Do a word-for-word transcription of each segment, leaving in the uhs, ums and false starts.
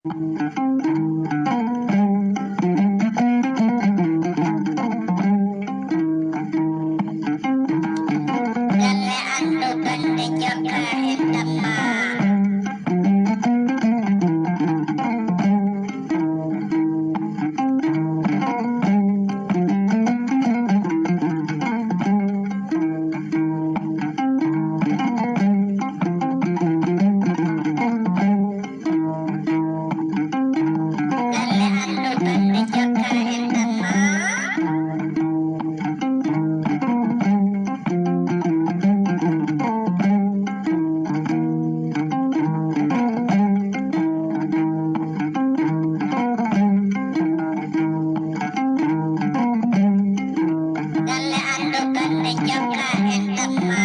Galle anndu bannde jokka en damma. Galle anndu bannde jokka en damma. Galle anndu bannde jokka en damma.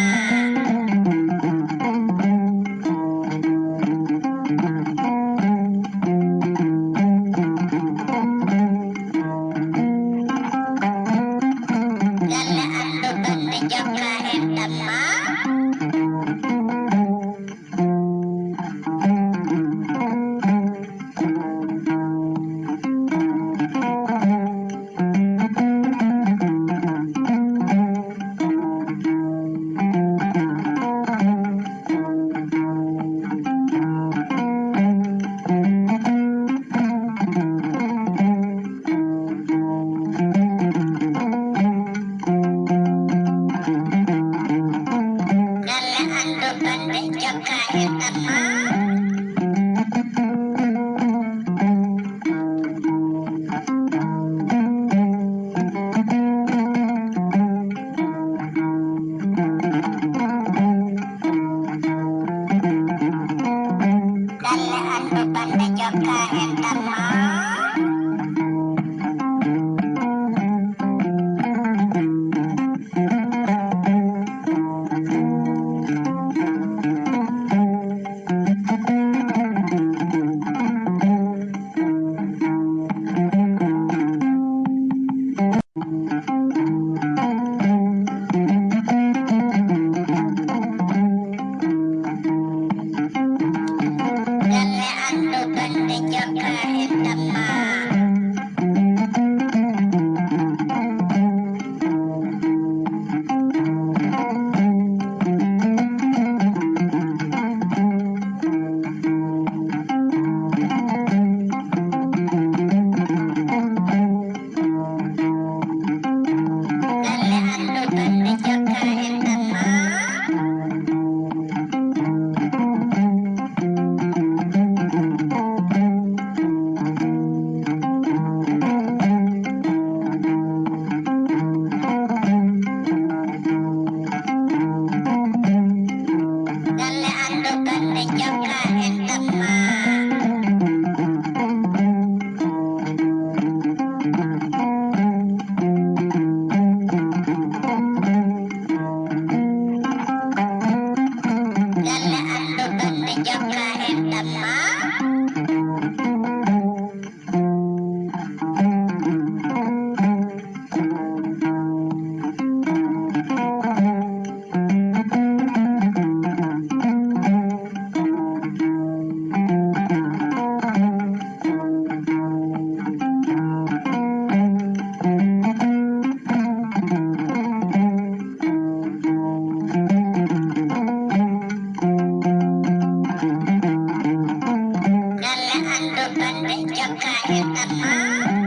Galle anndu bannde jokka en damma. Galle anndu bannde jokka en damma. Galle anndu bannde jokka en damma. Galle anndu bannde jokka en damma. Galle anndu bannde jokka en damma. Galle anndu bannde jokka en damma. Galle anndu bannde jokka en damma. Galle anndu bannde jokka en damma.